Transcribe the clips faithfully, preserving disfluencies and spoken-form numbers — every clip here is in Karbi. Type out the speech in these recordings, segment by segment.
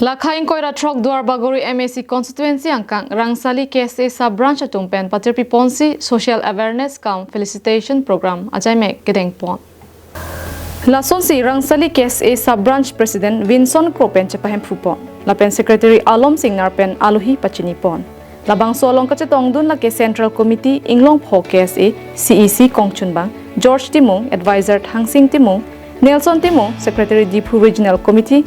Lakha ingkoi ra throk Duar Bagori M A C constituency angkang Rangsali K S A sub branch atum pen patirpi ponsi social awareness cum felicitation program ajaimek kedeng pon. Lasonsi Rangsali K S A sub branch president Vinson Kro pen chepahemphu pon, lapen secretary Alom Singnar pen alohi pachini pon. Labangso along kachetongdun lake Central Committee Inglongpho K S A C E C kongchunbang George Timung, advisor Thangsing Timung, Nelson Timung, secretary Diphu Regional Committee,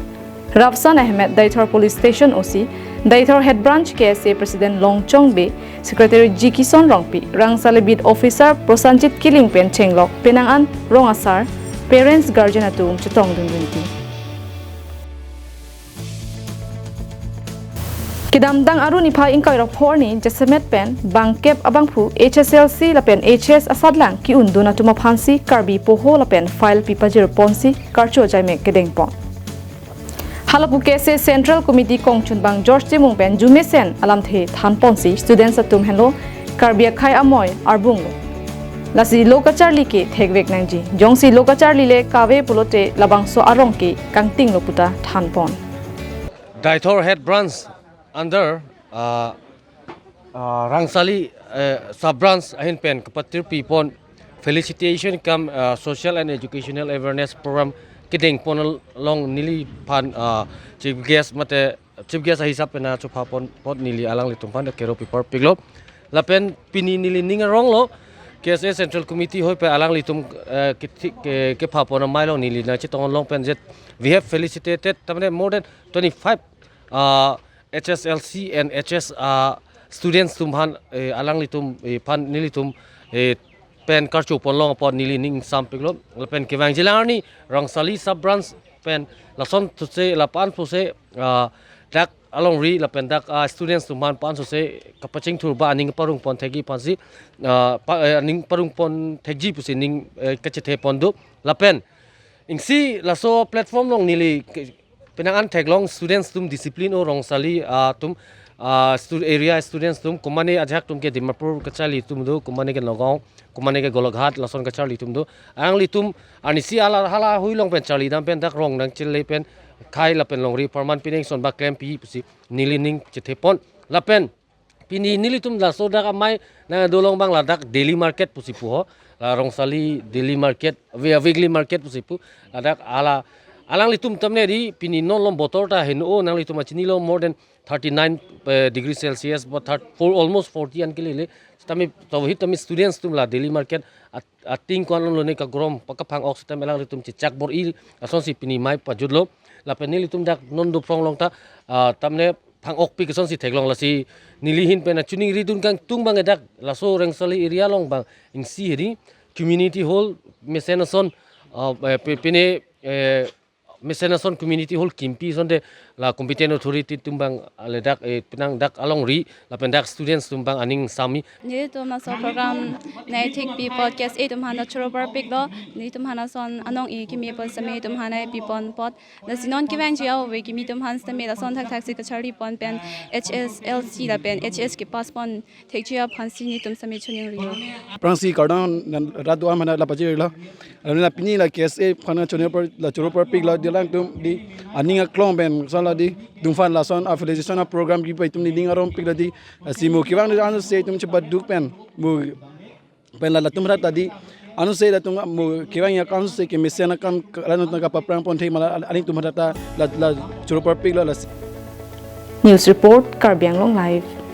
Rafsan Ahmed, Deithor Police Station O C, Deithor Head Branch K S A President Longchong Bey, Secretary G Kison Rongpi, Rangsali Beat Officer Prosenjit Killing pen chenglok penang an rong asar, parents, guardian atum chetongdun dunti. Kedamtang Aru niphai ingkoi ra pho arni jasemet pen bangkep abangphu H S L C lapen H S asatlang ki-undun atum aphansi Karbi poho lapen file pi pajir ponsi karcho ajaimek kedeng pon. Halapu K S A Central Committee kongchunbang George Timung pen jumesen alamthe than ponsi students atum henlo Karbi akhei amoi arbung lo. Lasi lo kacharli ke thekvek nangji. Jongsi lo kacharli le kave pulote labangso arong ke kangting lo puta than pon. Deithor Head Branch under uh, uh, Rangsali uh, sub branch ahin pen kapatirpi pon felicitation cum uh, social and educational awareness program kedeng pon along neliphan uh, chief guest mate chief guest ahisap pen chopha pon apot neli alanglitum aphan kero pi parpiklo. Lapen pini neli ning arong lo K S A Central Committee hoi pen alanglitum uh, kethi- ke- kepha pon amei along neli nangchetong long pen jet we have felicitated tamne more than twenty-five uh, H S L C and H S uh, students atum aphan eh, alanglitum eh, aphan nelitum eh, pen karcho pon long apot neli ning sampiklo. Lapen kevangjilang arni Rangsali sub branch pen lason thuse lapan thuse uh, dak alongri lapen dak uh, students atum aphan pan thuse kapachingthur ba aning parong pon thekji aphansi uh, pa, eh, aning parong pon thekji pusi ning eh, kachethe pon do. Lapen isi laso platform along neli ke- penang an theklong students atum discipline o Rangsali uh, atum uh, stu- area students atum komane ajahak atum ke Dimapur kacharli atum do, komane ke Nagaon, komane ke Golaghat lason kacharli atum do. Alanglitum arnisi hala hala hui along pen charlidam pen dak rong nangchele pen khai lapen longri apharman pining ason ba klempi pusi neli ning chethe pon. Lapen pini nelitum laso dak amei nangdolong abang ladak daily market pusi pu ho, la Rangsali daily market, we- weekly market pusi pu, ladak ala alanglitum tamne di pini non lom botor ta heno nanglitum achinilo more than thirty-nine eh, degree Celsius but thirty, for almost forty an kelele. Tami tawhid tami students atum la daily market at- ating kwan lo ne kagrom pakaphang ok sitame alanglitum chechak bor-i asonsi pini mei pajutlo. Lapen nelitum dak non do phrong long ta uh, tamne phang okpi kesonsi theklong lasi neli ahin pen achuning ridun kangtung abang dak laso Rangsali area along abang isi hedi community hall mesen ason uh, eh, pe- pine eh, mesen ason community hall kimpi asonte la competent authority atum abang le dak eh, penang dak alongri lapen dak students atum abang aning sami. Nelitum laso program nangthekpi apot K S A atum aphan ta choro parpiklo. Nelitum aphan lason anong-e kimi apot sitame nelitum aphan nangpi pon apot. Lasi non kevangji ave kimi atum aphan sitame lason thakthaksi kacharli pon pen H S L C lapen H S kepass pon thekji aphansi nelitum sitame choningri lo. Aphrangsi kardom rat do-an aphan la pajirlo. Alam la pini la K S A aphan choningri par la choro parpiklo di alangtum di aning aklong pen sala di dungphan lason affiliation a program kipu itum di ning arongpiklo di. Lasi mo kevang di anse itum chepaduk pen mo pen la latum rat ta di anse latum mo kevang ya anse kemesen akam latum ta kapaphrang pon thek ma la alangtum rat ta la la choro parpiklo lasi. News report, Karbi Anglong Live.